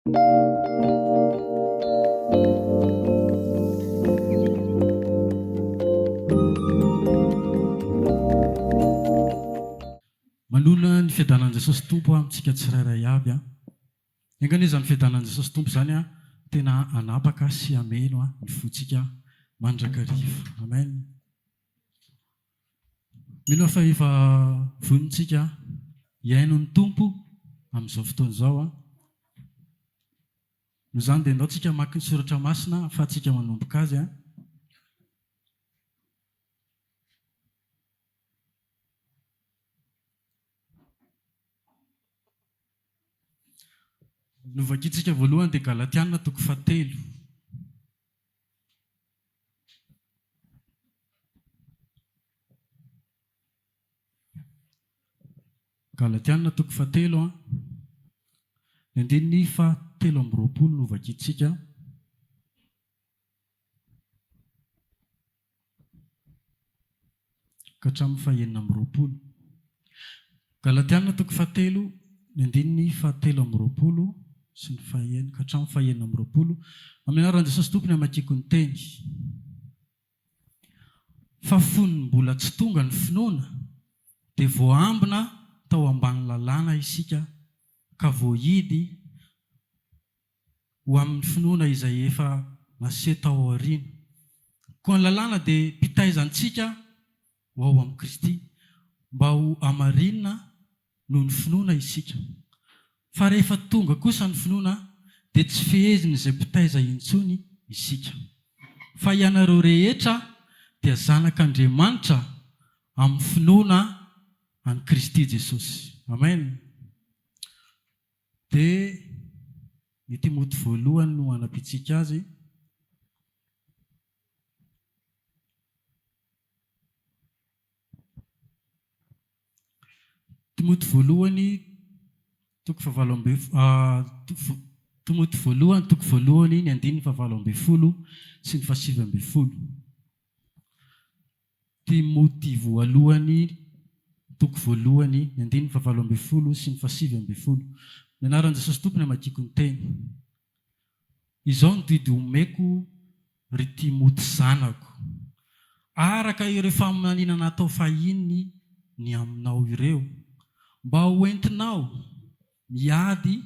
Manoloana ny fiadanan'i Jesosy Tompo amintsika tsirairay avy. Enga anie izany fiadanan'i Jesosy Tompo izany tena hanapaka sy hameno ny fontsika mandrakariva. Amen. Mino aho fa efa vonona isika hihaino ny Tompo amin'izao fotoana izao. Noho izany dia ndao tsika hamaky ny soratra masina ahafahantsika manomboka azy. Novakintsika voalohany dia Galatiana toko fahatelo. Galatiana toko fahatelo an, ny andininy fahatelo amby 20 no vakintsika. Ka hatramin'ny fahenina amby 20. Galatiana toko fahatelo, ny andininy fahatelo amby 20 sy ny fahenina ka hatramin'ny fahenina amby 20. Amin'ny anaran'i Jesosy Tompo ny hamakiako ny teny. Fa fony mbola tsy tonga ny finoana, dia voaambina tao ambany lalàna isika ka voahidy ho amin'ny finoana izay efa naseho tao aoriana. Koa ny lalàna dia mpitaiza antsika ho ao amin'i Kristy, mba ho hamarinina noho ny finoana isika. Fa rehefa tonga kosa ny finoana, dia tsy fehezin'izay mpitaiza intsony isika. Fa ianareo rehetra dia zanak'Andriamanitra amin'ny finoana an'i Kristy Jesosy. Amen. Dia ny Timoty voalohany no hanampiantsika azy. Timoty voalohany toko fahavalo amby Timoty voalohany toko voalohany ny andininy fahavalo 12 sy ny fahasivy 19. Timoty voalohany toko voalohany ny andininy fahavalo 12 sy ny fahasivy 19. Ny anaran'i Jesosy Tompo ny amakiako ny teny. Izao no didy omeko ry Timoty zanako, araka ireo faminaniana natao fahiny ny aminao ireo, mba ho entinao miady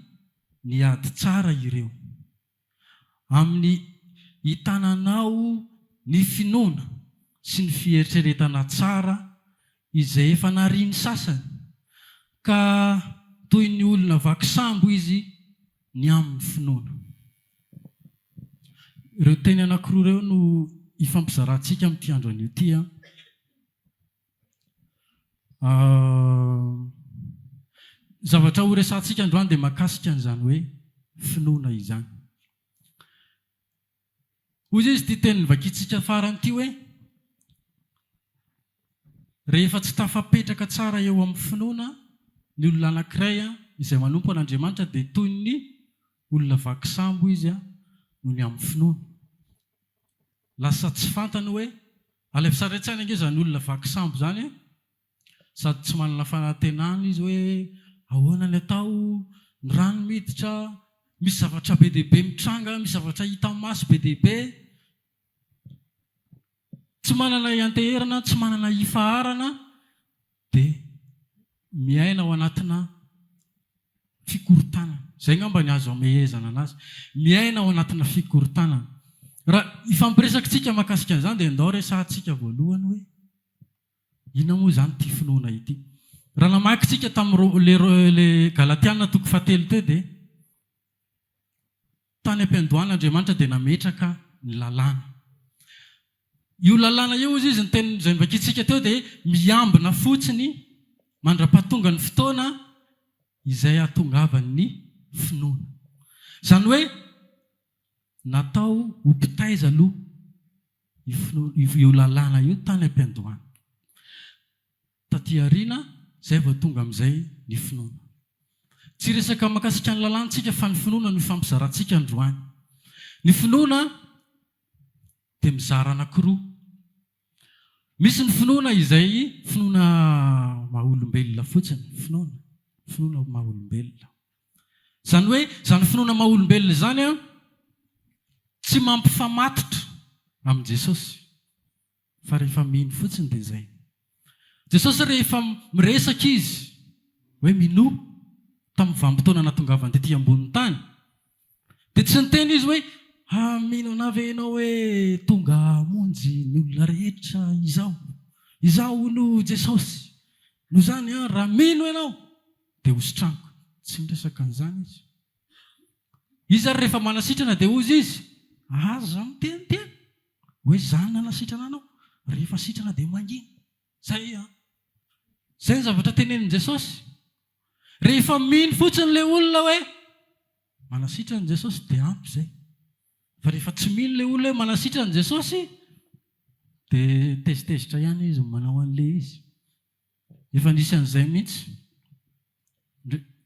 ny ady tsara ireo, amin'ny hitananao ny finoana sy ny fieritreretana tsara izay efa narian'ny sasany, ka toy ny olona vaky sambo izy ny amin'ny finoana. Ireo teny anankiroa ireo no hifampizarantsika amin'ity andro anio ity. Ny zavatra horesahantsika androany dia mahakasika an'izany hoe finoana izany. Hoy izy ity teny novakintsika farany ity hoe, Rehefa tsy tafapetraka tsara eo amin'ny finoana ny olona anankiray izay manompo an'Andriamanitra dia toy ny olona vaky sambo izy noho ny amin'ny finoana. Lasa tsy fantany hoe, alaivo sary an-tsaina ange izany olona vaky sambo izany e! Sady tsy manana fanantenana izy hoe ahoana ny atao, ny rano miditra, misy zavatra be dia be mitranga, misy zavatra hita maso be dia be. Tsy manana hianteherana, tsy manana hifaharana dia miaina ao anatina fikorontanana. Izay angamba ny azo amehezana anazy. Miaina ao anatina fikorontanana. Raha hifampiresaka isika mahakasika an'izany dia ndao resahantsika voalohany hoe Inona moa izany ity finoana ity? Raha namaky tsika tamin'ny le Galatiana toko fahatelo teo dia tany am-piandohana Andriamanitra dia nametraka ny lalàna. Io lalàna io hozy izy ny teny izay novakintsika teo dia miambina fotsiny mandra-pahatonga ny fotoana izay hahatongavan'ny finoana. Izany hoe natao ho mpitaiza aloha io lalàna io tany am-piandohana. Taty aoriana izay vao tonga amin'izay ny finoana. Tsy hiresaka mahakasika ny lalàna isika fa ny finoana no hifampizarantsika androany. Ny finoana dia mizara anankiroa. Misy ny finoana izay finoana maha olombelona fotsiny, finoana, finoana maha olombelona. Izany hoe izany finoana maha olombelona izany an, tsy mampifamatotra amin'i Jesosy fa rehefa mino fotsiny dia izay. Jesosy rehefa miresaka Izy hoe minoa tamin'ny vanim-potoana nahatongavany tety ambonin'ny tany dia tsy niteny Izy hoe ah mino anah ve ianao hoe tonga hamonjy ny olona rehetra izaho, izaho no Jesosy, noho izany an raha mino ianao dia hositraniko. Tsy niresaka an'izany Izy. Izy ary rehefa manasitrana dia hozy Izy, aza miteniteny hoe izaho no nanasitrana anao, rehefa sitrana dia mangina. Zay an! Zay ny zavatra tenenin'i Jesosy. Rehefa mino fotsiny ilay olona hoe manasitrana Jesosy dia ampy izay. Fa rehefa tsy mino ilay olona hoe manasitrana Jesosy dia tezitezitra ihany izy manao an'ilay izy. Efa nisy an'izay mihitsy.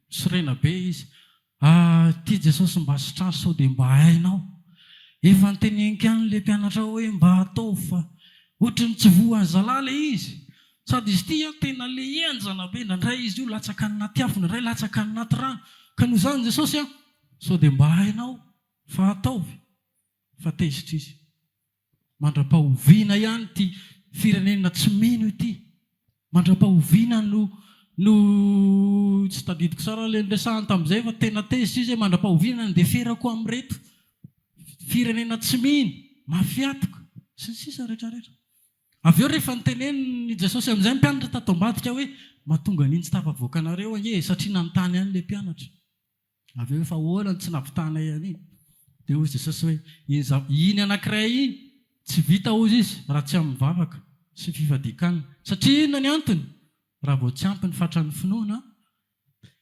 Sorena be izy. Ah, ity Jesosy mba sitrano sao dia mba hainao. Efa noteneniko ihany ilay mpianatrao hoe mba ataovy fa ohatry ny tsy voan'ny zalahy ilay izy. Sady izy ity an, tena le henjana be, indraindray izy io latsaka any anaty afo, indraindray latsaka any anaty rano. Ka noho izany Jesosy an, sao dia mba hainao fa ataovy. Fa tezitra izy. Mandra-pahoviana ihany ity firenena tsy mino ity? Mandra-pahoviana no no tsy tadidiko tsara ilay niresahany tamin'izay fa tena tezitra izy hoe mandra-pahoviana no handeferako amin'ireto firenena tsy mino, mafy hatoka, sy ny sisa rehetra rehetra. Avy eo rehefa notenenin'i Jesosy amin'izay ny mpianatra tato ambadika hoe mahatonga an'iny tsy tafavoaka anareo ange e, satria nanontany ihany ilay mpianatra. Avy eo efa ahoana no tsy nahavitanay an'iny? Dia hoy Jesosy hoe, Iny zava, iny anankiray iny, tsy vita hozy izy raha tsy amin'ny vavaka sy fifadian-kanina. Satria inona ny antony? Raha vao tsy ampy ny fatran'ny finoana,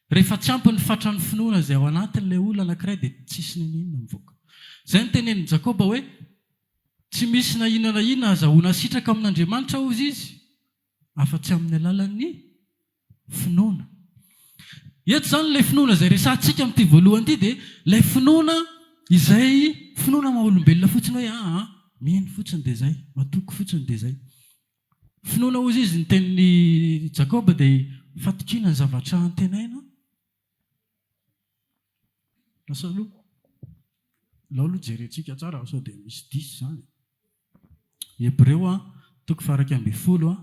rehefa tsy ampy ny fatran'ny finoana izay ao anatin'ilay olona anankiray dia tsisy n'inon'inona mivoaka. Izay no tenenin'i Jakoba hoe, Tsy misy na inona na inona azahoana sitraka amin'Andriamanitra hozy izy, afa-tsy amin'ny alalan'ny finoana. Eto izany ilay finoana izay resahantsika amin'ity voalohany ity dia ilay finoana izay finoana maha olombelona fotsiny hoe aa mino fotsiny dia izay, matoky fotsiny dia izay. Finoana hozy izy ny tenin'i Jakoba dia fatokiana ny zavatra antenaina. Lasa aloha, alao aloha jerentsika tsara sao dia misy diso izany. Hebreo toko faha-11.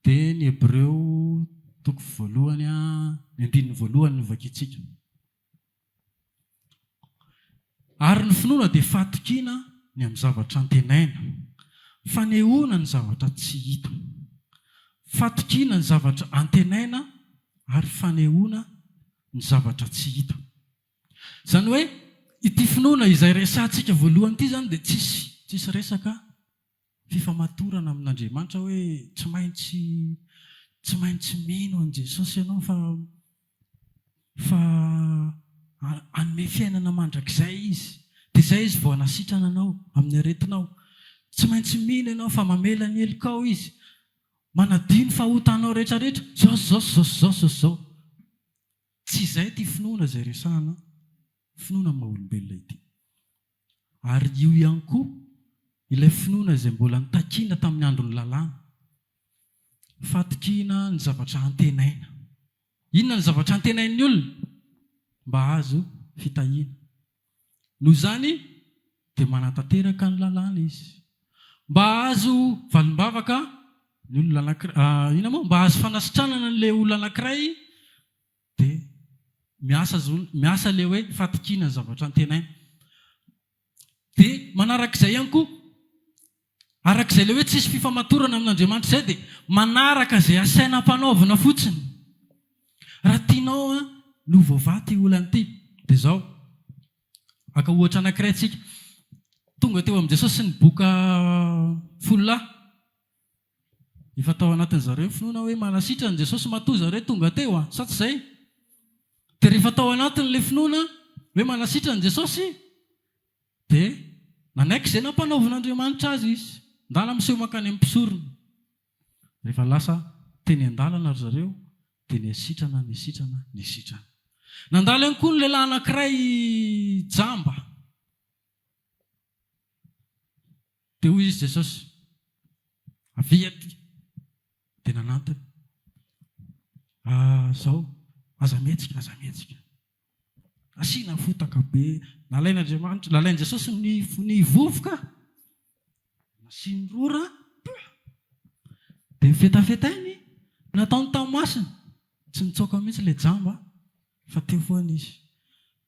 Dia ny Hebreo toko voalohany, ny andininy voalohany no vakintsika. Ary ny finoana dia fahatokiana ny amin'ny zavatra antenaina, fanehoana ny zavatra tsy hita. Fahatokiana ny zavatra antenaina ary fanehoana ny zavatra tsy hita. Izany hoe ity finoana izay resahantsika voalohany ity izany dia tsisy tsisy resaka fifamatorana amin'Andriamanitra hoe tsy maintsy tsy maintsy mino an'i Jesosy ianao fa fa hanome fiainana mandrakizay Izy dia izay Izy vao hanasitrana anao amin'ny aretinao. Tsy maintsy mino ianao fa mamela ny helokao Izy, manadino ny fahotanao rehetra rehetra, izao sy izao sy izao sy izao sy izao. Tsy izay ity finoana izay resahana, finoana maha olombelona ity. Ary io ihany koa ilay finoana izay mbola nitakiana tamin'ny andron'ny lalàna. Fatokiana ny zavatra antenaina. Inona ny zavatra antenain'ny olona? Mba hahazo fitahiana. Noho izany dia manatanteraka ny lalàna izy. Mba hahazo valim-bavaka ny olona anankiray, inona moa? Mba hahazo fanasitranana an'ilay olona anankiray dia miasa miasa ilay hoe fatokiana ny zavatra antenaina. Dia manarak'izay ihany koa, arak'izay ilay hoe tsisy fifamatorana amin'Andriamanitra izay dia manaraka izay asaina ampanaovina fotsiny. Raha tianao an, no voavaha ity olana ity, dia izao, haka ohatra anankiray tsika, tonga teo amin'i Jesosy ny boka fololahy, Efa tao anatin zareo ny finoana hoe manasitrana Jesosy matoa zareo tonga teo a! Sa tsy zay? Dia rehefa tao anatin le finoana hoe manasitrana Jesosy dia nanaiky izay nampanaovin'Andriamanitra azy izy. Ndana miseho mankany amin'ny mpisorona. Rehefa lasa teny an-dalana ry zareo dia nisitrana, nisitrana, nisitrana. Nandalo ihany koa ny lehilahy anankiray jamba. Dia hoy izy Jesosy, Avia aty. nanantona. Ah, zao, aza mihetsika, aza mihetsika. Asiana fotaka be. Nalain'Andriamanitra, nalain'i Jesosy ny, ny vovoka, nasiany rora, dia nifetafetainy, nataony tamin'ny masony. Tsy nitsoaka mihitsy ilay jamba, fa teo foana izy.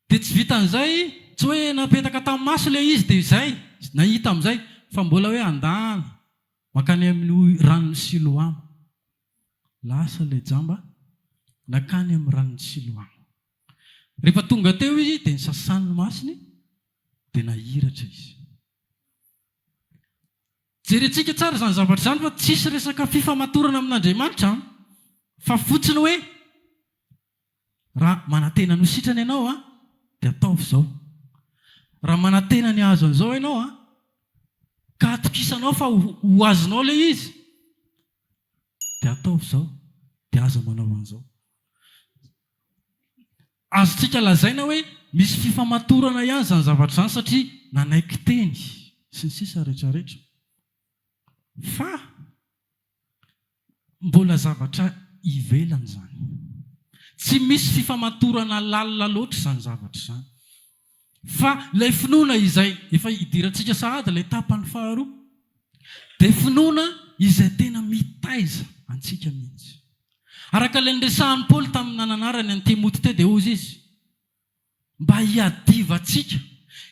Dia tsy vitan'izay, tsy hoe napetaka tamin'ny maso ilay izy dia izay, nahita amin'izay, fa mbola hoe andana mankany amin'ny ranon'i Siloama. Lasa ilay jamba nankany amin'ny ranon'i Siloama. Rehefa tonga teo izy dia nisasany ny masony dia nahiratra izy. Jerentsika tsara izany zavatra izany fa tsisy resaka fifamatorana amin'Andriamanitra an! Fa fotsiny hoe raha manantena ny ho sitrana ianao an, dia ataovy izao. Raha manantena ny hahazo an'izao ianao an, ka atokisanao fa ho azonao ilay izy, dia ataovy izao, dia aza manao an'izao. Azontsika lazaina hoe misy fifamatorana ihany izany zavatra izany satria nanaiky teny sy ny sisa rehetrarehetra. Fa mbola zavatra ivelany izany. Tsy misy fifamatorana lalina loatra izany zavatra izany. Fa ilay finoana izay efa idirantsika sahady ilay tapany faharoa dia finoana izay tena mitaiza antsika mihitsy. Araka ilay niresahan'i Paoly tamin'ny nananarany an'i Timoty teo dia hozy izy, Mba hiadivantsika,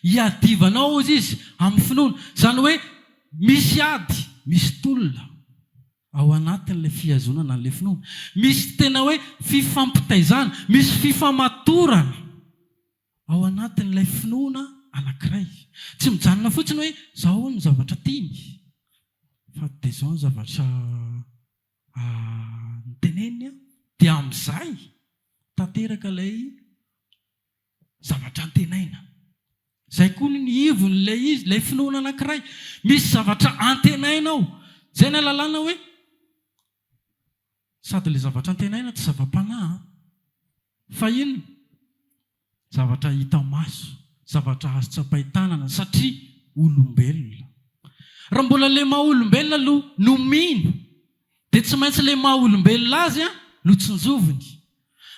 hiadivanao hozy izy amin'ny finoana. Izany hoe misy ady, misy tolona ao anatin'ilay fihazonana an'ilay finoana. Misy tena hoe fifampitaizana, misy fifamatorana ao anatin'ilay finoana anankiray. Tsy mijanona fotsiny hoe izao ny zavatra tiany fa dia izao ny zavatra Noteneniny aho, dia amin'izay tanteraka ilay zavatra antenaina. Izay koa ny ivon'ilay izy, ilay finoana anankiray. Misy zavatra antenaina ao. Izay ny ahalalana hoe sady ilay zavatra antenaina tsy zava-panahy an! Fa inona? Zavatra hita maso, zavatra azo tsapain-tanana satria olombelona. Raha mbola ilay maha olombelona aloha no mino dia tsy maintsy ilay maha olombelona azy no tsinjoviny.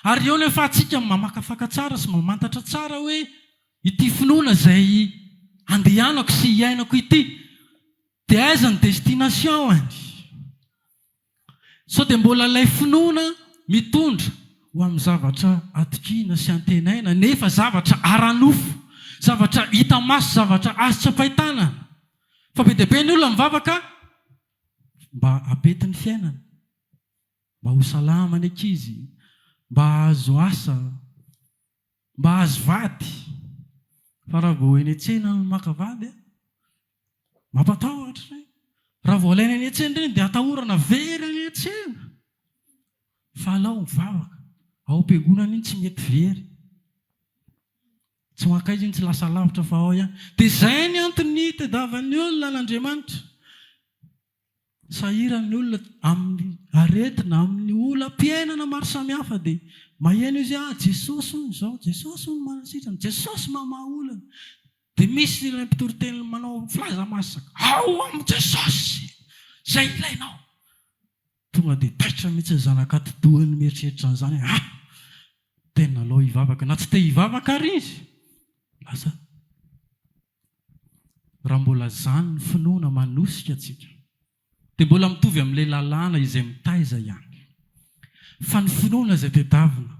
Ary eo no ahafahantsika mamakafaka tsara sy mamantatra tsara hoe ity finoana izay andehanako sy iainako ity dia aiza ny destination-ny? Sao dia mbola ilay finoana mitondra ho amin'ny zavatra atokiana sy antenaina nefa zavatra ara-nofo, zavatra hita maso, zavatra azo tsapain-tanana. Fa be dia be ny olona mivavaka mba hampety ny fiainana, mba ho salama ny ankizy, mba hahazo asa, mba hahazo vady. Fa raha vao eny an-tsena no maka vady, Mampatahotra ireny. Raha vao alaina eny an-tsena ireny dia atahorana very any an-tsena. Fa alao mivavaka. Ao am-piangonana iny tsy mety very. Tsy mankaiza iny, tsy lasa lavitra fa ao ihany. Dia izay ny antony itadiavan'ny olona an'Andriamanitra. Sahirana ny olona amin'ny aretina, amin'ny olam-piainana maro samihafa dia maheno izy ah Jesosy hono izao, Jesosy hono manasitrana, Jesosy mamaha olana. Dia misy ilay mpitoriteny manao filaza masaka, ao amin'i Jesosy izay ilainao. Tonga dia taitra mihitsy ny zanak'atidohany mieritreritra an'izany hoe ah! Tena alao hivavaka, na tsy te hivavaka ary izy, lasa. Raha mbola izany ny finoana manosika antsika, dia mbola mitovy amin'ilay lalàna izay mitaiza ihany. Fa ny finoana izay tedavina,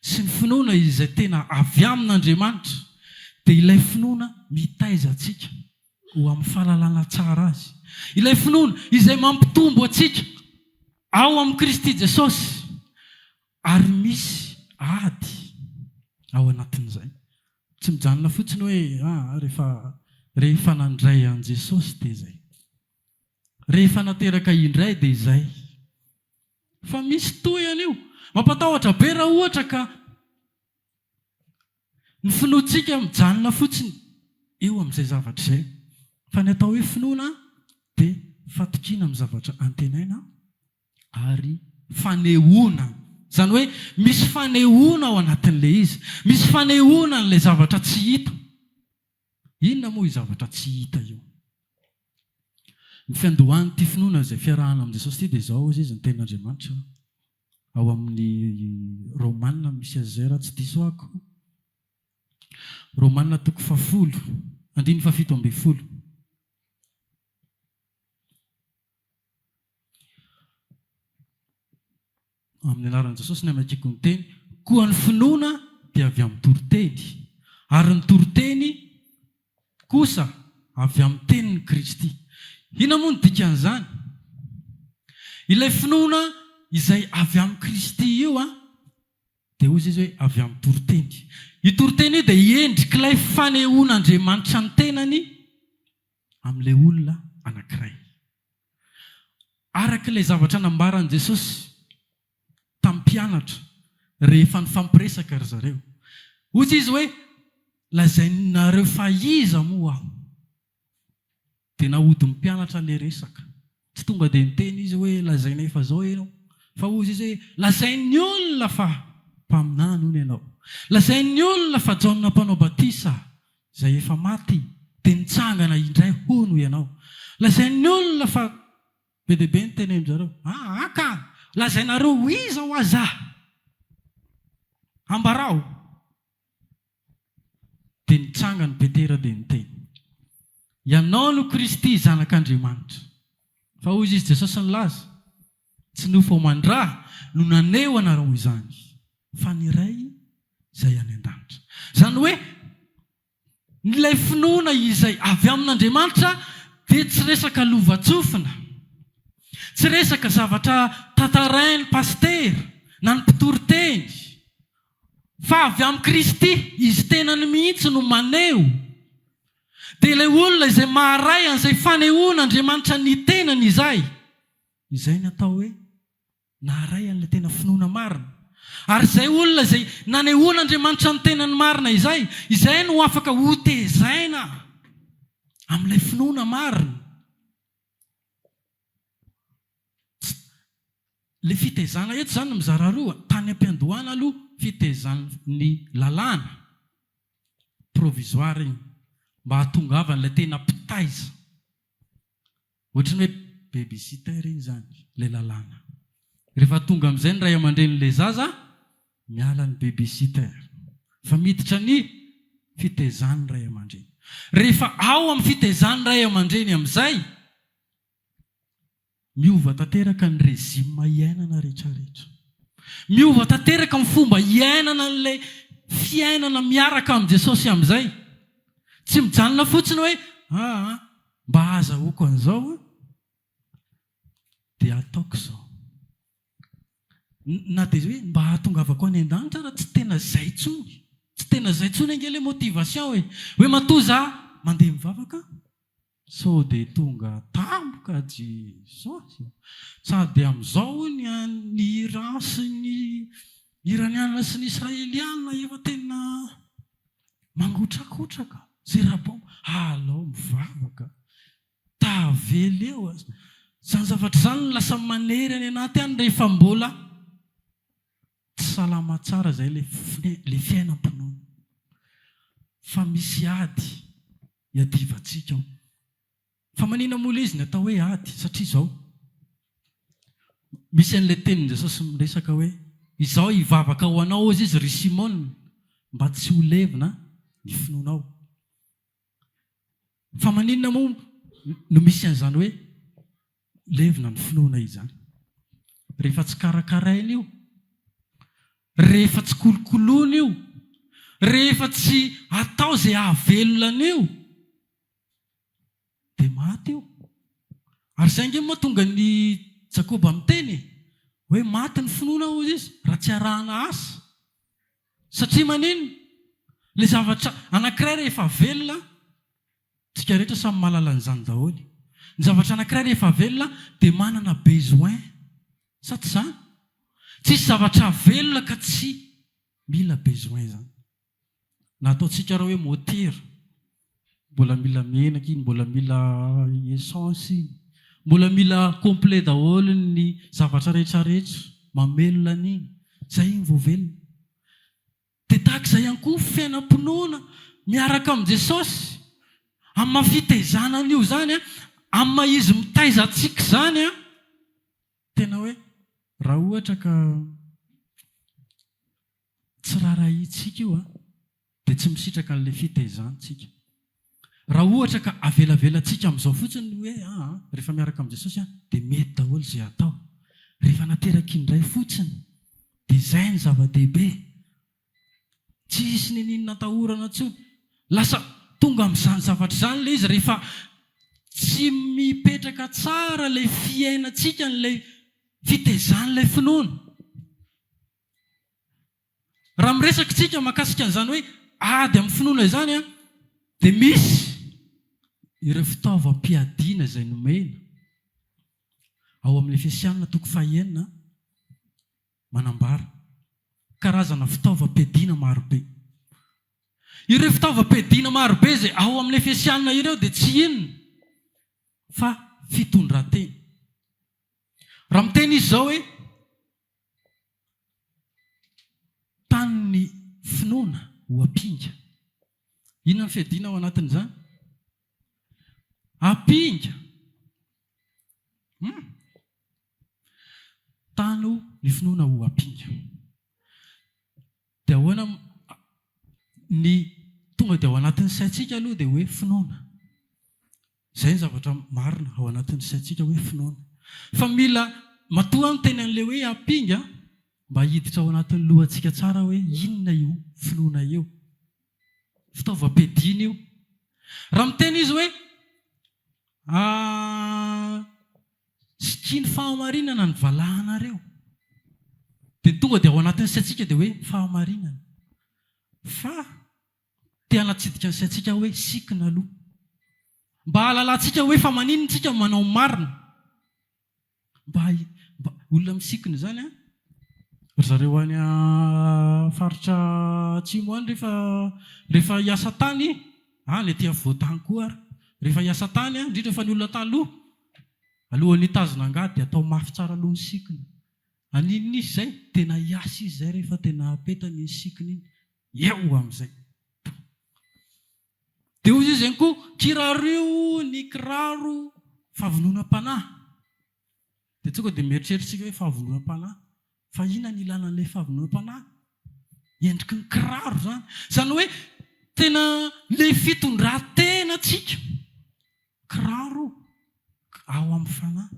sy ny finoana izay tena avy amin'Andriamanitra, dia ilay finoana mitaiza antsika ho amin'ny fahalalana tsara Azy. Ilay finoana izay mampitombo antsika ao amin'i Kristy Jesosy. Ary misy ady ao anatin'izay. Tsy mijanona fotsiny hoe ah rehefa rehefa nandray an'i Jesosy dia izay. Rehefa nateraka indray dia izay. Fa misy tohiny io. Mampatahotra be raha ohatra ka ny finoantsika mijanona fotsiny eo amin'izay zavatra izay. Fa ny atao hoe finoana dia fatokiana amin'ny zavatra antenaina ary fanehoana. Izany hoe misy fanehoana ao anatin'ilay izy. Misy fanehoana an'ilay zavatra tsy hita. Inona moa io zavatra tsy hita io? Ny fiandohan'ity finoana izay fiarahana amin'i Jesosy ity dia izao hozy izy ny tenin'Andriamanitra ao amin'ny Romana misy azy izay raha tsy diso aho ko. Romana toko fahafolo, andininy fahafito ambinifolo. Amin'ny anaran'i Jesosy no amakiako ny teny, koa ny finoana dia avy amin'ny toriteny, ary ny toriteny kosa avy amin'ny tenin'i Kristy. Inona moa no dikan'izany? Ilay finoana izay avy amin'i Kristy io dia hoy izy hoe avy amin'ny toriteny. Io toriteny io dia endrik'ilay fanehoan'Andriamanitra ny tenany amin'ilay olona anankiray. Araka ilay zavatra nambaran'i Jesosy tamin'ny mpianatra rehefa nifampiresaka ry zareo. Hoy izy hoe, Lazainareo fa iza moa aho? Dia nahodin'ny mpianatra ilay resaka. Tsy tonga dia niteny izy hoe, Lazainay fa izao ianao. Fa hoy izy hoe, Lazain'ny olona fa mpaminany hono ianao. Lazain'ny olona fa Jaona Mpanao Batisa Izay efa maty dia nitsangana indray hono ianao. Lazain'ny olona fa be dia be ny tenenin-dry zareo. Aa ka! Lazainareo ho iza hoa za? Ambarao! Dia nitsangana i Petera dia niteny, Ianao no Kristy Zanak'Andriamanitra. Fa hoy izy, Jesosy nilaza, Tsy nofo aman-dra no naneho anareo izany, fa ny Ray izay any an-danitra. Izany hoe, ilay finoana izay avy amin'Andriamanitra dia tsy resaka lovantsofina, tsy resaka zavatra tantarain'ny pasitera na ny mpitory teny, fa avy amin'i Kristy, Izy tenany mihitsy no maneho. Dia ilay olona izay maharay an'izay fanehoan'Andriamanitra ny tenany izay, Izay ny atao hoe naharay an'ilay tena finoana marina. Ary izay olona izay nanehoan'Andriamanitra ny tenany marina izay, izay no afaka hotezaina amin'ilay finoana marina. Tsy, ilay fitezana eto izany mizara roa, tany am-piandohana aloha fitezan'ny lalàna, provisoire iny, mba hahatongavan'ilay tena mpitaiza. Ohatran'ny hoe baby sitter iny izany ilay lalàna. Rehefa tonga amin'izay ny ray aman-drenin'ilay zaza, miala ny baby sitter fa miditra ny fitaizan'ny ray aman-dreny. Rehefa ao amin'ny fitaizan'ny ray aman-dreny amin'izay, miova tanteraka ny régime iainana rehetrarehetra. Miova tanteraka ny fomba iainana an'ilay fiainana miaraka amin'i Jesosy amin'izay. Tsy mijanona fotsiny hoe aa mba ahazahoako an'izao an, dia ataoko izao. Na dia hoe mba hahatongavako any an-danitra ara tsy tena izay intsony. Tsy tena izay intsony ange ilay motivation e. Hoe matoa za mandeha mivavaka, sao dia tonga tampoka Jesosy. Sady amin'izao hono ny Iran sy ny Iraniana sy ny Israeliana efa tena Mangotrakotraka, zera baomba, alao mivavaka, tavela eo aza. Izany zavatra izany no lasa manery any anaty any rehefa mbola tsy salama tsara izay ilay fiainam-pinoana. Fa misy ady iadivantsika ao. Fa manina moa ilay izy ny atao hoe ady? Satria izao, misy an'ilay tenin'i Jesosy miresaka hoe, Izaho hivavaka ho anao hozy izy ry Simona, mba tsy ho levona ny finoanao. Fa maninona moa no misy an'izany hoe levona ny finoana izany? Rehefa tsy karakaraina io, rehefa tsy kolokoloina io, rehefa tsy atao izay hahavelona an'io, Dia maty io. Ary izay ange moa tonga ny Jakoba miteny e! Hoe maty ny finoana hozy izy raha tsy arahana asa. Satria maninona? Ilay zavatra anankiray rehefa velona, tsika rehetra samy mahalala an'izany daholo. Ny zavatra anankiray rehefa velona dia manana besoin. Sa tsy izany? Tsisy zavatra velona ka tsy mila besoin izany. Na ataontsika ara hoe motera, mbola mila menaka iny, mbola mila essence iny, mbola mila complet daholo ny zavatra rehetra rehetra mamelona an'iny, zay iny vao velona. Dia tahaka izay ihany koa fiainam-pinoana miaraka amin'i Jesosy, amin'ny maha fitaizana an'io izany an. Amin'ny maha izy mitaiza antsika izany an, tena hoe raha ohatra ka tsy raharahiantsika io an, dia tsy misitraka an'ilay fitaizana isika. Raha ohatra ka avelavelantsika amin'izao fotsiny ny hoe aa rehefa miaraka amin'i Jesosy aho dia mety daholo izay atao. Rehefa nateraka indray fotsiny dia izay no zava-dehibe. Tsy hisy n'inon'inona atahorana intsony. Lasa tonga amin'izany zavatra izany ilay izy rehefa tsy mipetraka tsara ilay fiainantsika an'ilay fitaizan'ilay finoana. Raha miresaka isika mahakasika an'izany hoe ady amin'ny finoana izany dia misy ireo fitaovam-piadiana izay nomena ao amin'ny Efesiana toko fahenina manambara karazana fitaovam-piadiana marobe. Ireo fitaovam-piadiana marobe izay ao amin'ny Efesiana ireo dia tsy inona fa fitondran-tena. Raha miteny izy izao hoe Tanin'ny finoana ho ampinga. Inona ny fiadiana ao anatin'izany? Ampinga! Hum! Tano ny finoana ho ampinga. Dia ahoana ny tonga dia ao anatin'ny saintsika aloha dia hoe finoana. Izay ny zavatra marina ao anatin'ny saintsika hoe finoana. Fa mila matoa aho miteny an'ilay hoe ampinga mba hiditra ao anatin'ny lohantsika tsara hoe inona io finoana io. Fitaovam-piadiana io. Raha miteny izy hoe sikino fahamarinana ny valahanareo. Dia ny tonga dia ao anatin'ny saintsika dia hoe fahamarinana. Fa Te hanatsidika ny saintsika hoe sikina aloha. Mba hahalalantsika hoe fa maninona isika no manao ny marina. Mba mba olona misikina izany an. Ry zareo any faritra atsimo any rehefa rehefa hiasa tany, ah ny aty afovoan-tany koa ary, rehefa hiasa tany an, indrindra fa ny olona taloha, alohan'ny hitazona angady dia atao mafy tsara aloha ny sikina. Haninona izy izay? Tena hiasa izy izay rehefa tena apetany iny sikina iny. Eo amin'izay. Dia hoy izy ihany koa, Kirario ny kiraro fahavononam-panahy. Dia tonga dia mieritreritra isika hoe fahavononam-panahy. Fa inona no ilana an'ilay fahavononam-panahy? Endriky ny kiraro izany. Izany hoe tena ilay fitondran-tenantsika. Kiraro ao amin'ny fanahy.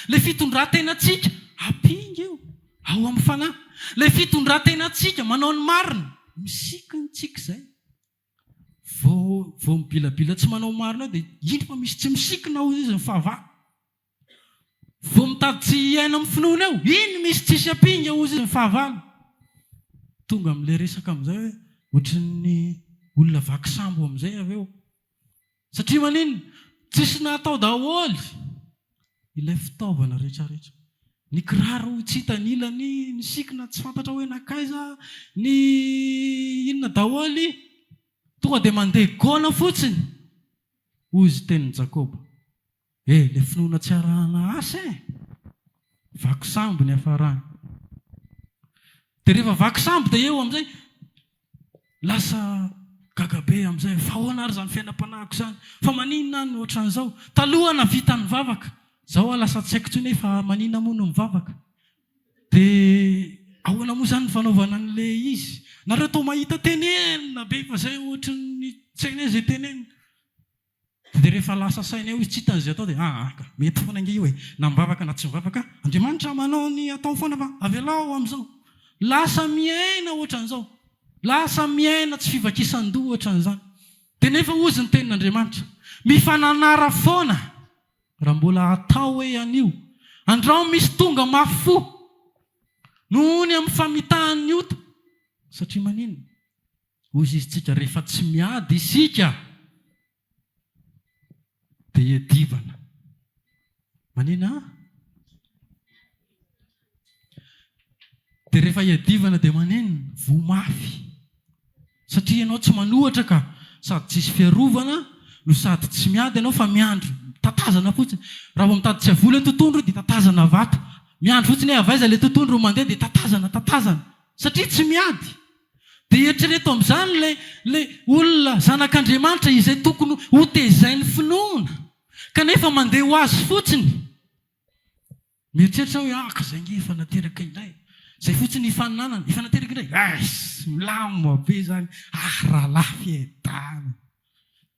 Ilay fitondran-tenantsika, ampinga io, ao amin'ny fanahy. Ilay fitondran-tenantsika manao ny marina, misikina tsika izay. Vao vao mibilabila tsy manao marina eo dia indro fa misy tsy misikina hoy izy ny fahavalo. Vao mitady tsy hiaina amin'ny finoana eo, iny misy tsisy ampinga hoy izy ny fahavalo. Tonga amin'ilay resaka amin'izay hoe ohatran'ny olona vaky sambo amin'izay avy eo. Satria maninona? Tsisy natao daholo ilay fitaovana rehetrarehetra. Ny kiraro tsy hita ny ilany, ny sikina tsy fantatra hoe nankaiza, ny inona daholo. Tonga dia mandeha gona fotsiny, hoy izy tenin'i Jakoba. Eh, ilay finoana tsy arahana asa e! Vaky sambo ny hafarany. Dia rehefa vaky sambo dia eo amin'izay, lasa gaga be amin'izay, fa ahoana ary izany fiainam-panahiko izany? Fa maninona aho no ohatran'izao? Taloha aho nahavita nivavaka, izao aho lasa tsy haiko intsony hoe fa maninona moa no mivavaka? Dia ahoana moa izany ny fanaovana an'ilay izy? Nareo toa mahita tenenina be fa izay ohatran'ny tsy hainay izay tenenina. Dia rehefa lasa saina eo izy tsy hitany izay atao dia aa ka mety foana ange io e, na mivavaka na tsy mivavaka Andriamanitra manao ny ataony foana fa avelao amin'izao. Lasa miaina ohatran'izao. Lasa miaina tsy fivakisan-doha ohatran'izany. Dia nefa hozy ny tenin'Andriamanitra, mifananara foana raha mbola atao hoe anio, andrao misy tonga mafy fo noho ny amin'ny famitahan'ny ota. Satria maninona? Hozy izy tsika rehefa tsy miady isika dia iadivana. Manina an? Dia rehefa iadivana dia maninona? Voa mafy. Satria ianao tsy manohatra ka, sady tsisy fiarovana no sady tsy miady ianao fa miandry, tatazana fotsiny. Raha vao mitady tsy havola ny totohondry dia tatazana vato. Miandry fotsiny hoe avy aiza ilay totohondry mandeha dia tatazana, tatazana. Satria tsy miady. Dia eritrereto amin'izany ilay ilay olona zanak'Andriamanitra izay tokony hotezain'ny finoana. Kanefa mandeha ho azy fotsiny. Mieritreritra hoe ah ka zay nge efa nateraka indray. Zay fotsiny ifaninanana, efa nateraka indray. Eiss! Milamina be zany. Ah rahalahy fiadanana.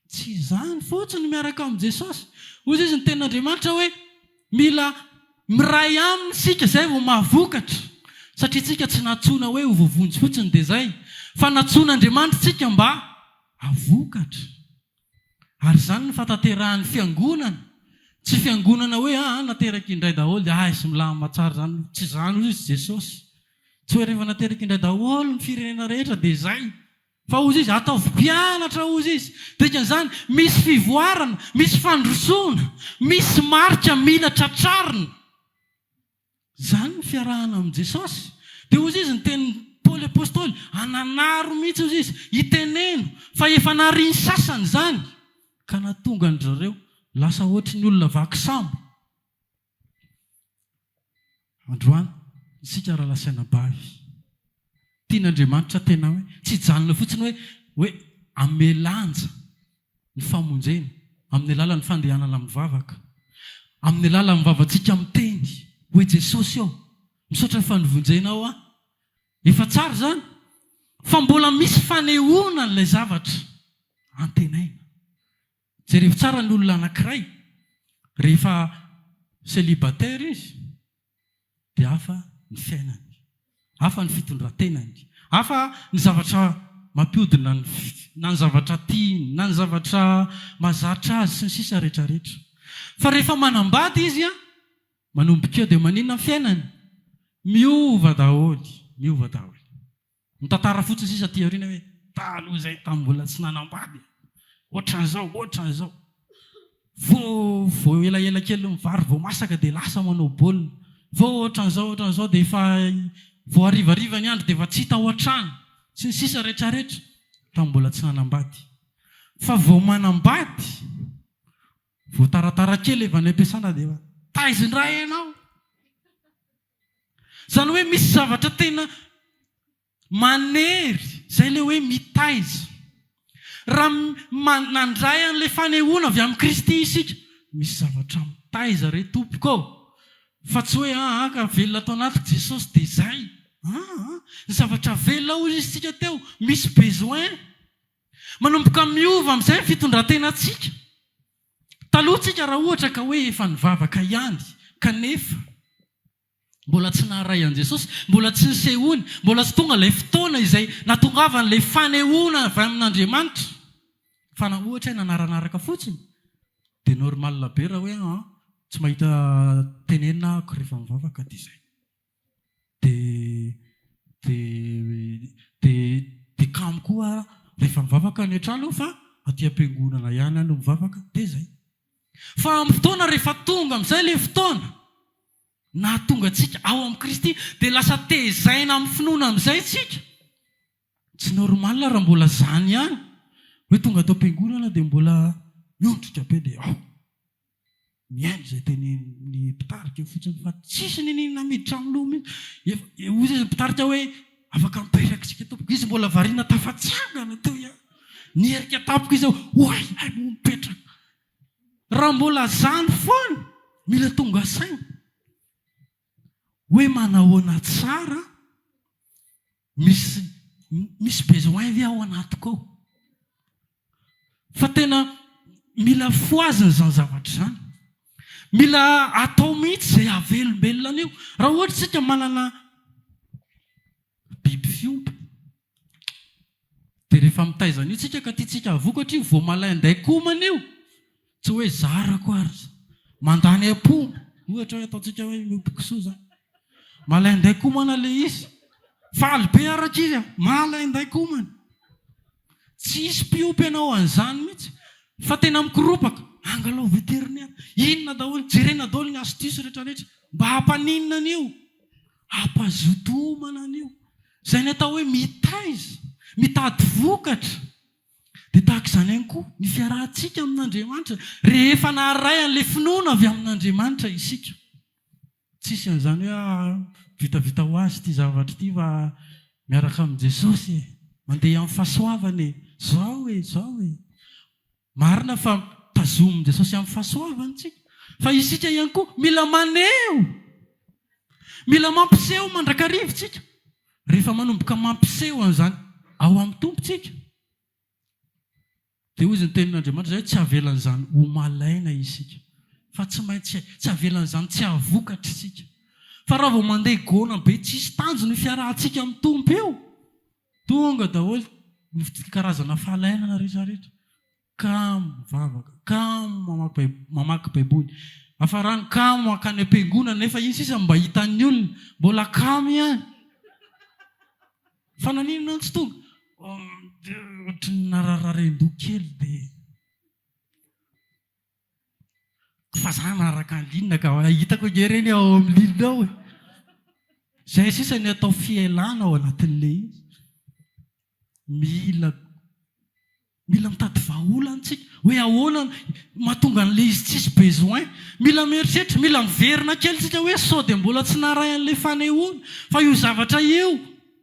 Tsy izany fotsiny miaraka amin'i Jesosy. Hoy izy ny tenin'Andriamanitra hoe mila miray aminy isika izay vao mahavokatra. Satria tsika tsy nantsoina hoe ho voavonjy fotsiny dia izay. Fa nantsoin'Andriamanitra isika mba havokatra. Ary izany ny fahatanterahan'ny fiangonana. Tsy fiangonana hoe aa nateraka indray daholo dia aiz milamina tsara izany. Tsy izany hoy izy Jesosy. Tsy hoe rehefa nateraka indray daholo ny firenena rehetra dia izay. Fa hozy izy, ataovy mpianatra hozy izy. Dikan'izany, misy fivoarana, misy fandrosoana, misy marika mila tratrarina. Izany ny fiarahana amin'i Jesosy. Dia hozy izy ny tenin'i Paoly Apostoly, ananaro mihitsy hozy izy, iteneno fa efa narian'ny sasany izany, ka nahatonga an-dry zareo lasa ohatry ny olona vaky sambo. Androany, isika rahalahy sy anabavy, tian'Andriamanitra tena hoe tsy hijanona fotsiny hoe hoe hanome lanja ny famonjena amin'ny alalan'ny fandehanana mivavaka, amin'ny alalan'ny vavantsika miteny hoe Jesosy ô, misaotra fa novonjenao aho. Efa tsara izany, fa mbola misy fanehoana an'ilay zavatra antenaina. Jerevo tsara ny olona anankiray, rehefa célibataire izy dia hafa ny fiainany, hafa ny fitondran-tenany, hafa ny zavatra mampiodina ny na ny zavatra tiany, na ny zavatra mahazatra azy sy ny sisa rehetra rehetra. Fa rehefa manambady izy an, manomboka eo dia maninona ny fiainany? Miova daholo, miova daholo. Mitantara fotsiny sisa aty aoriana hoe taloha izay tamin'ny mbola tsy nanambady e! Ohatran'izao, ohatran'izao. Vao vao elaela kely ny vary vao masaka dia lasa manao baolina. Vao ohatran'izao, ohatran'izao dia efa vao harivariva ny andro dia efa tsy hita ao an-trano. Sy ny sisa rehetrarehetra. Tamin'ny mbola tsy nanambady. Fa vao manambady, vao taratara kely avy any am-piasana dia efa taiza indray ianao? Izany hoe misy zavatra tena manery, izay ilay hoe mitaiza. Raha nandray an'ilay fanehoana avy amin'i Kristy isika, misy zavatra mitaiza re tompoko ô! Fa tsy hoe aa ka velona ato anatiko Jesosy dia izay. Aa, ny zavatra velona hoy isika teo, misy besoin. Manomboka miova amin'izay ny fitondran-tenantsika. Taloha tsika raha ohatra ka hoe efa nivavaka ihany kanefa mbola tsy naharay an'i Jesosy, mbola tsy nisehoany, mbola tsy tonga ilay fotoana izay nahatongavan'ilay fanehoana avy amin'Andriamanitra. Fa na ohatra hoe nanaranaraka fotsiny dia normal be raha hoe an, tsy mahita tenenina ahako rehefa mivavaka dia izay. Dia dia dia dia kamo koa aho rehefa mivavaka any an-trano fa aty am-piangonana ihany aho no mivavaka dia izay. Fa amin'ny fotoana rehefa tonga amin'izay ilay fotoana nahatonga antsika ao amin'i Kristy dia lasa tezaina amin'ny finoana amin'izay isika. Tsy normal raha mbola izany ihany hoe tonga ato am-piangonana dia mbola miondrika be dia ao. Mihaino izay tenenin'ny mpitarika eo fotsiny fa tsisy niniana miditra amin'ny loha mihitsy. Efa, hoy izy mpitarika hoe afaka mipetraka isika tompoko. Izy mbola variana tafatsangana teo ihany. Niherika tampoka izy hoe oay, hay moa mipetraka. Raha mbola zany foana, mila tonga saina hoe manahoana tsara, misy misy besoin ve ao anatiko ao? Fa tena mila fohazina izany zavatra izany. Mila atao mihitsy izay hahavelombelona an'io. Raha ohatra isika manana biby fiompy, dia rehefa mitaiza an'io tsika ka tiantsika hahavokatra io, vao malaindain-komana io, tsy hoe zarako ary, mandany am-po, ohatra hoe ataontsika hoe miompy kisoa izany. Malaindain-komana ilay izy. Faly be araka izy, malaindain-komana. Tsy hisy mpiompy hanao an'izany mihitsy fa tena mikoropaka, angalao vétérinaire, inona daholo, jerena daholo ny astuce rehetra rehetra mba hampaninona an'io, hampazoto homana an'io. Izay ny atao hoe mitaiza, mitady vokatra. Dia tahaka izany ihany koa ny fiarahantsika amin'Andriamanitra rehefa naharay an'ilay finoana avy amin'Andriamanitra isika. Tsisy an'izany hoe ah vitavita ho azy ity zavatra ity fa miaraka amin'i Jesosy e, mandeha amin'ny fahasoavana e, zao e, zao e. Marina fa. tazomin'i Jesosy amin'ny fahasoavany tsika. Fa isika ihany koa mila maneho, mila mampiseho mandrakariva tsika. Rehefa manomboka mampiseho an'izany ao amin'ny Tompo tsika, dia hoy ny tenin'Andriamanitra izay hoe tsy avelan'izany ho malaina isika, fa tsy maintsy tsy avelan'izany tsy hahavokatra isika. Fa raha vao mandeha gona be tsisy tanjona io fiarahantsika amin'ny Tompo io, tonga daholo ny karazana fahalainana rehetra rehetra. Kamo mivavaka, kamo mamaky baiboly, hafarany kamo mankany am-piangonana nefa iny sisa no mba hitan'ny olona, mbola kamo ihany. Fa naninona no tsy tonga? Ohatry ny narararen-doha kely dia. Fa za manaraka an'i Lina ka, hitako ange ireny ao amin'i Lina ao e. Izay sisa ny atao fialana ao anatin'ilay izy. Mila Mila mitady vahaolana tsika hoe ahoana no mahatonga an'ilay izy tsisy besoin. Mila mieritreritra, mila miverina kely tsika hoe sao dia mbola tsy naray an'ilay fanehoana fa io zavatra io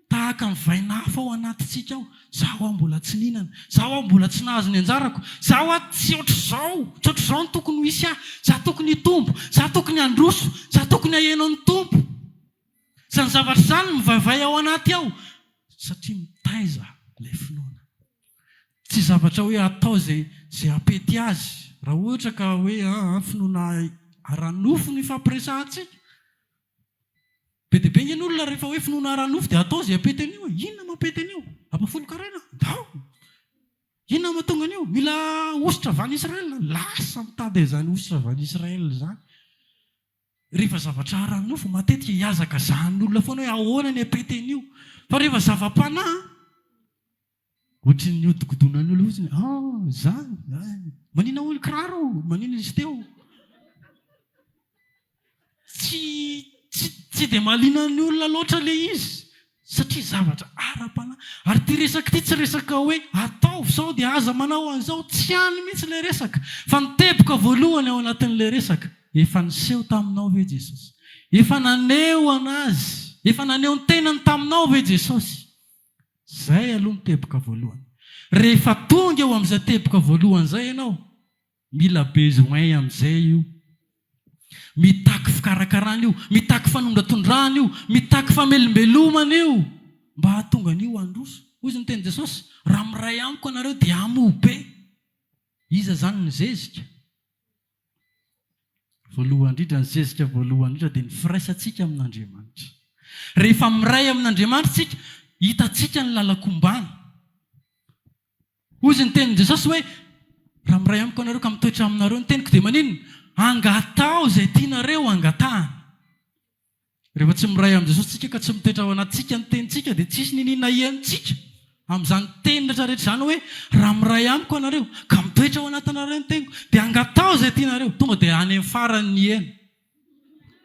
tahaka ny vainafo ao anatintsika ao. Zaho aho mbola tsy nihinana, zaho aho mbola tsy nahazo ny anjarako, zaho aho tsy ohatr'izao, tsy ohatr'izao no tokony ho hisy ahy, zaho tokony hitombo, zaho tokony handroso, zaho tokony haheno ny Tompo. Izany zavatra izany mivaivay ao anaty ao satria mitaiza ilay finoana. Tsy zavatra hoe atao izay izay hampety azy. Raha ohatra ka hoe aa finoana ara-nofo no ifampiresahantsika. Be dia be ange ny olona rehefa hoe finoana ara-nofo dia atao izay hampety an'io e. Inona mampety an'io? Ampahafolon-karena? Ndao! Inona mahatonga an'io? Mila hosotra avy any Israël? Lasa mitady an'izany hosotra avy any Israël izany. Rehefa zavatra ara-nofo, matetika ihazakazahan'ny olona foana hoe ahoana ny hampety an'io. Fa rehefa zava-panahy, ohatry ny nihodinkodinan'ny olona fotsiny, ah, izany, ah, manina hoy ny kiraro, manina izy teo. Tsy, tsy, tsy dia mahaliana ny olona loatra ilay izy. Satria zavatra ara-panahy. Ary ity resaka ity tsy resaka hoe ataovy izao dia aza manao an'izao, tsy any mihitsy ilay resaka. Fa ny teboka voalohany ao anatin'ilay resaka, efa niseho taminao ve Jesosy? Efa naneho an'Azy, efa naneho ny tenany taminao ve Jesosy? Izay aloha ny teboka voalohany. Rehefa tonga eo amin'izay teboka voalohany izay ianao, Mila besoin amin'izay io. Mitaky fikarakarana io, mitaky fanondratondrahana io, mitaky famelombelomana io mba hahatonga an'io handroso. Hoy izy ny tenin'i Jesosy, raha miray amiko ianareo dia hamoa be. Iza izany ny zezika? Voalohany indrindra, ny zezika voalohany indrindra dia ny firaisantsika amin'Andriamanitra. Rehefa miray amin'Andriamanitra isika, hitantsika ny lalan-kombana. Hozy ny tenin'i Jesosy hoe, Raha miray amiko ianareo ka mitoetra aminareo ny teniko dia maninona? Angataho izay tianareo hangatahana. Rehefa tsy miray amin'i Jesosy isika ka tsy mitoetra ao anatintsika ny tenintsika dia tsisy niniana henontsika amin'izany teny rehetra rehetra izany hoe, Raha miray amiko ianareo ka mitoetra ao anatinareo ny teniko dia angataho izay tianareo. Tonga dia any amin'ny farany ny heno.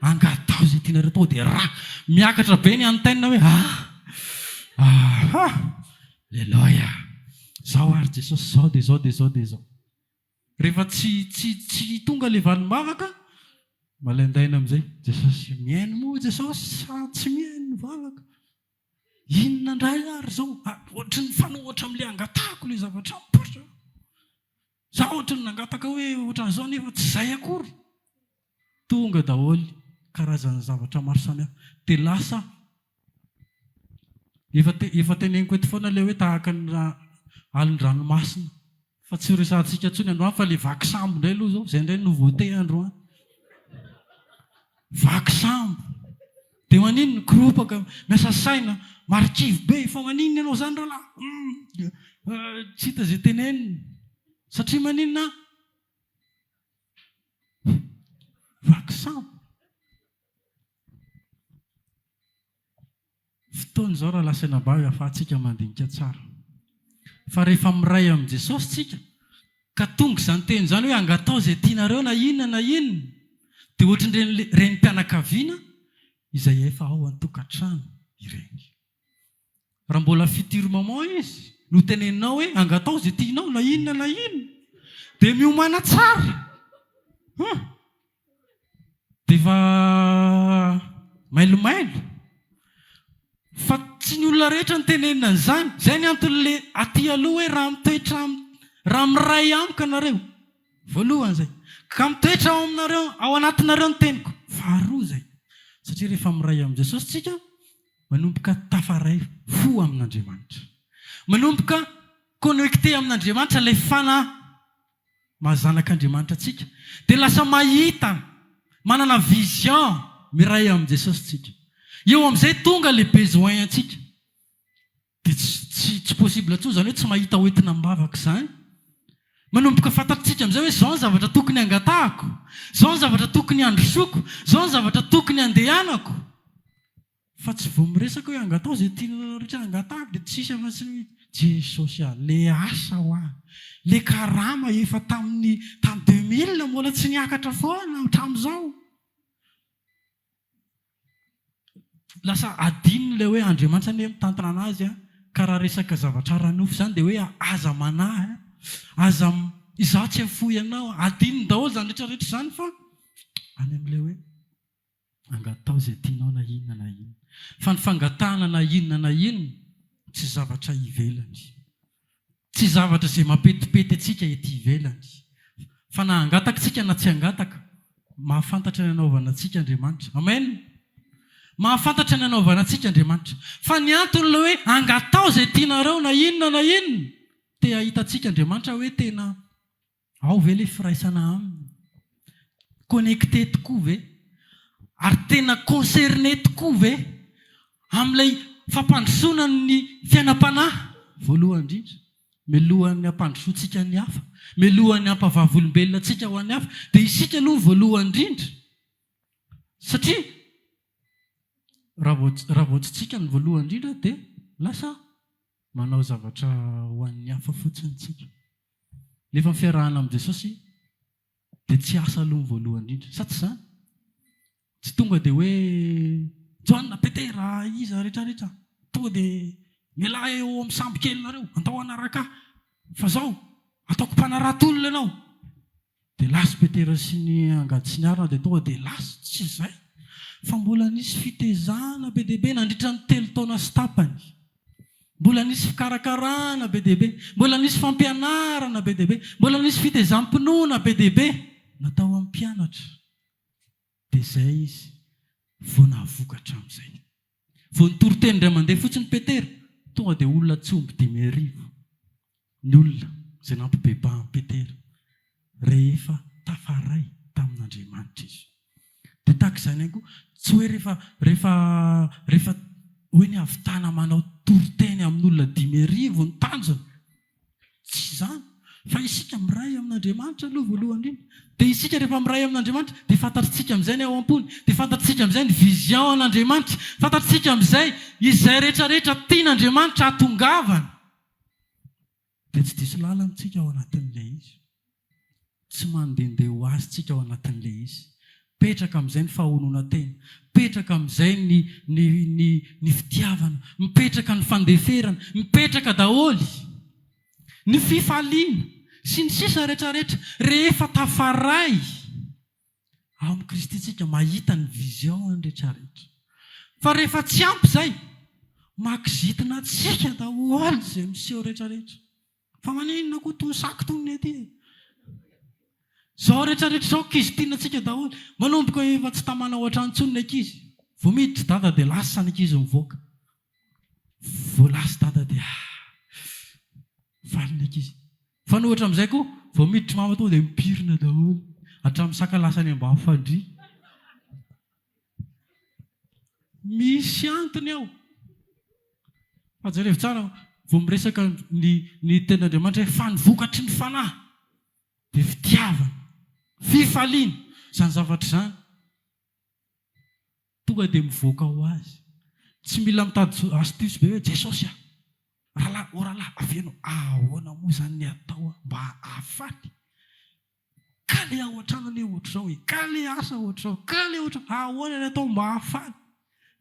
Angataho izay tianareo atao dia ra miakatra be ny antenne hoe ah! Aha! Leloia! Zao ary Jesosy zao dia zao dia zao dia zao. Rehefa tsy tsy tsy tonga ilay valim-bavaka, malaindaina amin'izay, Jesosy mihaino moa Jesosy sa tsy mihaino ny vavaka? Inona indray ary izao? Ohatry ny mifanohitra amin'ilay angatahako ilay zavatra mipoitra. Za ohatry ny nangataka hoe ohatran'izao nefa tsy izay akory. Tonga daholo karazana zavatra maro samihafa. Dia lasa efa efa teneniko eto foana ilay hoe tahaka ny alon-dranomasina. Fa tsy ho resahantsika intsony androany fa ilay vaky sambo indray aloha izao. Izay indray no nouveauté androany. Vaky sambo. Dia maninona? Koropaka, miasa saina, marikivy be, fa maninona ianao izany rahalahy? Hum, tsy hita izay tenenina. Satria maninona? Vaky sambo. Fotoana izao rahalahy sy anabavy ahafahantsika mandinika tsara. Fa rehefa miray amin'i Jesosy tsika, ka tonga izany teny izany hoe angataho izay tianareo na inona na inona, dia ohatran'ireny renim-pianakaviana izay efa ao an-tokantrano ireny. Raha mbola future maman izy no teneninao hoe angataho izay tianao na inona na inona, dia miomàna tsara. Hum. Dia efa mailomailo. Fa tsy ny olona rehetra no tenenina an'izany. Izay ny anton'ilay aty aloha hoe raha mitoetra raha miray amiko ianareo. Voalohany izay. Ka mitoetra ao aminareo, ao anatinareo ny teniko. Faharoa izay. Satria rehefa miray amin'i Jesosy tsika, manomboka tafaray fo amin'Andriamanitra. Manomboka connecté amin'Andriamanitra ilay fanahy maha zanak'Andriamanitra antsika. Dia lasa mahita, manana vision miray amin'i Jesosy tsika. Eo amin'izay tonga ilay besoin antsika. Dia tsy tsy possible intsony izany hoe tsy mahita hoentina am-bavaka izany. Manomboka fantatritsika amin'izay hoe izao ny zavatra tokony hangatahako, izao ny zavatra tokony handrosoako, izao ny zavatra tokony handehanako. Fa tsy vao miresaka hoe angataho izay tianao rehetra hangatahako dia tsisy afa-tsy ny hoe Jesosy ah, le asa hoa, le karama efa tamin'ny tamin'ny 2000 mbola tsy niakatra foana hatramin'izao. Lasa adinony ilay hoe Andriamanitra anie mitantana anazy an, ka raha resaka zavatra ara-nofo izany dia hoe aza manahy an, aza izaho tsy hafoy anao an, adinony daholo izany rehetra rehetra izany fa any amin'ilay hoe angataho izay tianao na inona na inona. Fa ny fangatahana na inona na inona tsy zavatra ivelany. Tsy zavatra izay mampetipety antsika ety ivelany. Fa na hangataka isika na tsy hangataka, mahafantatra ny hanaovana antsika Andriamanitra. Amen! Mahafantatra ny hanaovana antsika Andriamanitra. Fa ny anton'ilay hoe angataho izay tianareo na inona na inona, te hahita antsika Andriamanitra hoe tena Ao ve ilay firaisana aminy? Connecté tokoa ve? Ary tena concerné tokoa ve amin'ilay fampandrosoana ny fiainam-panahy? Voalohany indrindra, mialohan'ny hampandrosoantsika ny hafa, mialohan'ny hampavavolombelona antsika ho an'ny hafa, dia isika aloha no voalohany indrindra. Satria raha vao raha vao tsy tsika no voalohany indrindra dia lasa manao zavatra ho an'ny hafa fotsiny tsika. Nefa ny fiarahana amin'i Jesosy dia tsy asa aloha ny voalohany indrindra. Sa tsy izany? Tsy tonga dia hoe Jaona, Petera, iza rehetra rehetra, tonga dia mialà eo amin'ny sambo kelinareo, andao hanaraka ahy, fa izao, ataoko mpanarato olona ianao. Dia lasa Petera sy ny angady sy ny arina dia tonga dia lasa. Tsy izay. Fa mbola nisy fitezana be dia be nandritra ny telo taona sy tapany. Mbola nisy fikarakarana be dia be. Mbola nisy fampianarana be dia be. Mbola nisy fitezam-pinoana be dia be natao amin'ny mpianatra. Dia izay izy vao nahavokatra amin'izay. Vao nitory teny indray mandeha fotsiny Petera, tonga dia olona tsy omby 5000 ny olona izay nampibebahan'i Petera rehefa tafaray tamin'Andriamanitra izy. Dia tahaka izany ihany koa, tsy hoe rehefa rehefa rehefa hoe ny hahavitana manao toriteny amin'olona 5000 ny tanjona. Tsy izany, fa isika miray amin'Andriamanitra aloha voalohany indrindra. Dia isika rehefa miray amin'Andriamanitra, dia fantatritsika amin'izay ny ao am-pony, dia fantatritsika amin'izay ny vision an'Andriamanitra, fantatritsika amin'izay izay rehetra rehetra tian'Andriamanitra hahatongavana. Dia tsy diso lalana isika ao anatin'ilay izy. Tsy mandehandeha ho azy tsika ao anatin'ilay izy. Mipetraka amin'izay ny fahononan-tena, mipetraka amin'izay ny ny ny ny fitiavana, mipetraka ny fandeferana, mipetraka daholo ny fifaliana sy ny sisa rehetrarehetra rehefa tafaray ao amin'i Kristy tsika, mahita ny vision rehetrarehetra. Fa rehefa tsy ampy izay, makizitina antsika daholo izay miseho rehetrarehetra. Fa maninona koa tony sac tony ny aty e? Zao rehetra rehetra zao kizitina antsika daholo. Manomboka efa tsy tamana ao an-trano intsony ny ankizy. Vao miditra dada dia lasa ny ankizy mivoaka. Vao lasa dada dia ah! Faly ny ankizy. Fa ny ohatra amin'izay koa, vao miditra mama tonga dia mipirina daholo. Hatramin'ny saka lasa any ambany fandriana. Misy antony ao. Fa jerevo tsara vao miresaka ny ny tenin'Andriamanitra hoe fa ny vokatry ny fanahy dia fitiavana, fifaliana, izany zavatra izany tonga dia mivoaka ho azy. Tsy mila mitady astuce be hoe Jesosy a! Rahalahy, ô rahalahy, avy ianao, ahoana moa izany ny atao mba hahafaty? Ka le ao an-trano anie ohatr'izao e, ka le asa ohatr'izao, ka le ohatr'izao, ahoana ny atao mba hahafaly?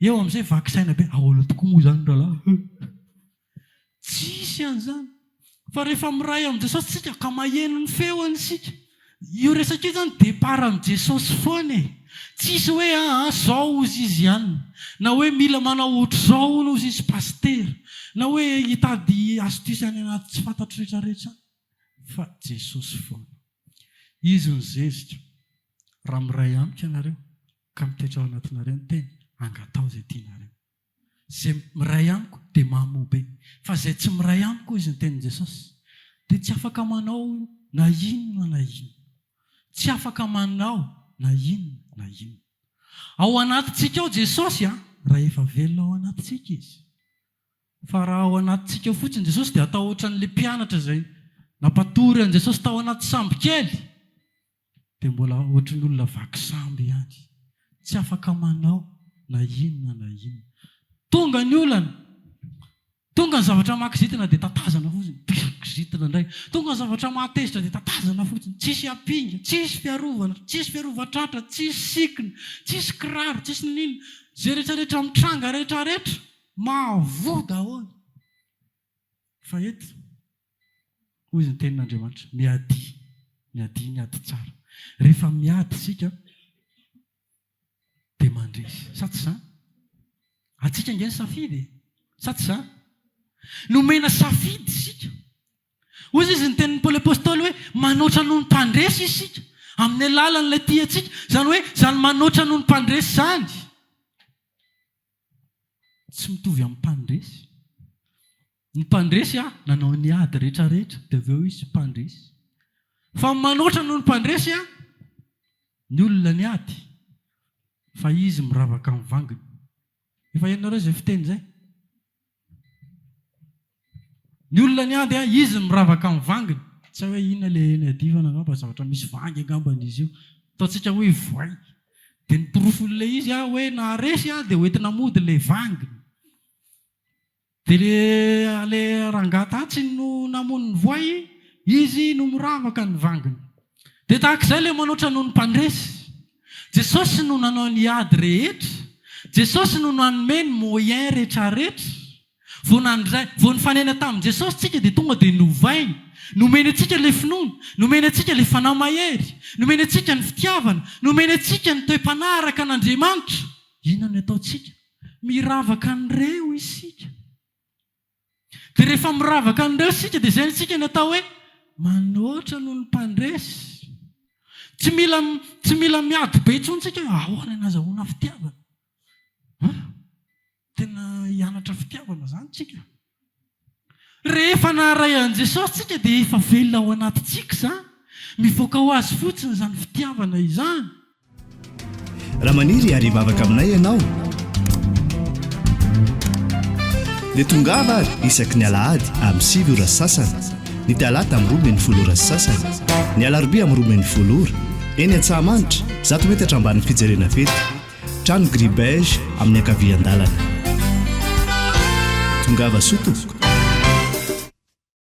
Eo amin'izay vaky saina be, ahoana tokoa moa izany rahalahy? Tsisy an'izany. Fa rehefa miray amin'i Jesosy isika ka maheno ny feony isika, io resaka io izany départ amin'i Jesosy foana e. Tsisy hoe aa zao hozy izy ihany, na hoe mila manao ohatr'izao hono hozy izy pasitera, na hoe hitady astuce any anaty tsy fantatro rehetrarehetra any. Fa Jesosy foana. Izy no zezika. Raha miray amiko ianareo, ka mitoetra ao anatinareo ny teny, angataho izay tianareo. Izay miray amiko dia mamoa be. Fa izay tsy miray amiko, hoy izy ny tenin'i Jesosy, dia tsy afaka manao na inona na inona. Tsy afaka manao na inona na inona. Ao anatintsika ao Jesosy an, raha efa velona ao anatintsika Izy. Fa raha ao anatintsika ao fotsiny Jesosy dia atao ohatran'ilay mpianatra izay nampatory an'i Jesosy tao anaty sambo kely. Dia mbola ohatry ny olona vaky sambo ihany. Tsy afaka manao na inona na inona. Tonga ny olana. Tonga ny zavatra mahakizitina dia tatazana fotsiny. Dia kizitina indray. Tonga ny zavatra mahatezitra dia tatazana fotsiny. Tsisy ampinga, tsisy fiarovana, tsisy fiarovan-tratra, tsisy sikina, tsisy kiraro, tsisy n'inona. Izay rehetrarehetra mitranga rehetrarehetra, mahavoa daholo. Fa eto, hoy izy ny tenin'Andriamanitra, miadia, miadia ny ady tsara. Rehefa miady isika dia mandresy. Sa tsy izany? Antsika ange ny safidy e! Sa tsy izany? Nomena safidy isika. Hoy izy ny tenin'i Paoly Apostoly hoe, manoatra noho ny mpandresy isika, amin'ny alalan'ilay tia antsika. Izany hoe, izany manoatra noho ny mpandresy izany. Tsy mitovy amin'ny mpandresy. Ny mpandresy a, nanao ny ady rehetra rehetra dia avy eo izy mpandresy. Fa ny manoatra noho ny mpandresy a, ny olona niady fa izy miravaka amin'ny vanginy. Efa henonareo izay fiteny izay? Ny olona niady a, izy miravaka amin'ny vanginy. Tsy hay hoe inona ilay niadivana angamba, zavatra misy vangy angambany izy io. Ataontsika hoe voay. Dia ny porofon'ilay izy a, hoe naharesy a, dia hoentina mody ilay vanginy. Dia le le rangahy tatsy no namono ny voay, izy no miravaka ny vanginy. Dia tahaka izay ilay manoatra noho ny mpandresy. Jesosy no nanao ny ady rehetra, Jesosy no nanome ny moyen retraretra. Vao nandray, vao nifanena tamin'i Jesosy tsika dia tonga dia novainy. Nomeny antsika ilay finoana, nomeny antsika ilay fanahy mahery, nomeny antsika ny fitiavana, nomeny antsika ny toe-panahy araka an'Andriamanitra. Inona no ataontsika? Miravaka an'ireo isika. Dia rehefa miravaka an'ireo isika dia izay isika ny atao hoe manoatra noho ny mpandresy. Tsy mila tsy mila miady be intsony isika hoe ahoana ny azahoana fitiavana. An? Tena hianatra fitiavana izany isika. Rehefa naharay an'i Jesosy tsika dia efa velona ao anatintsika izany. Mivoaka ho azy fotsiny izany fitiavana izany. Raha maniry ary hivavaka aminay ianao dia tongava ary isaky ny alahady amin'ny 9 ora sy sasany, ny talata amin'ny 12 ora sy sasany, ny alarobia amin'ny 12 ora, eny Antsahamanitra, zato metatra ambanin'ny fijerena fety. Trano gris beige amin'ny ankavian-dalana. Tongava soa tompoko.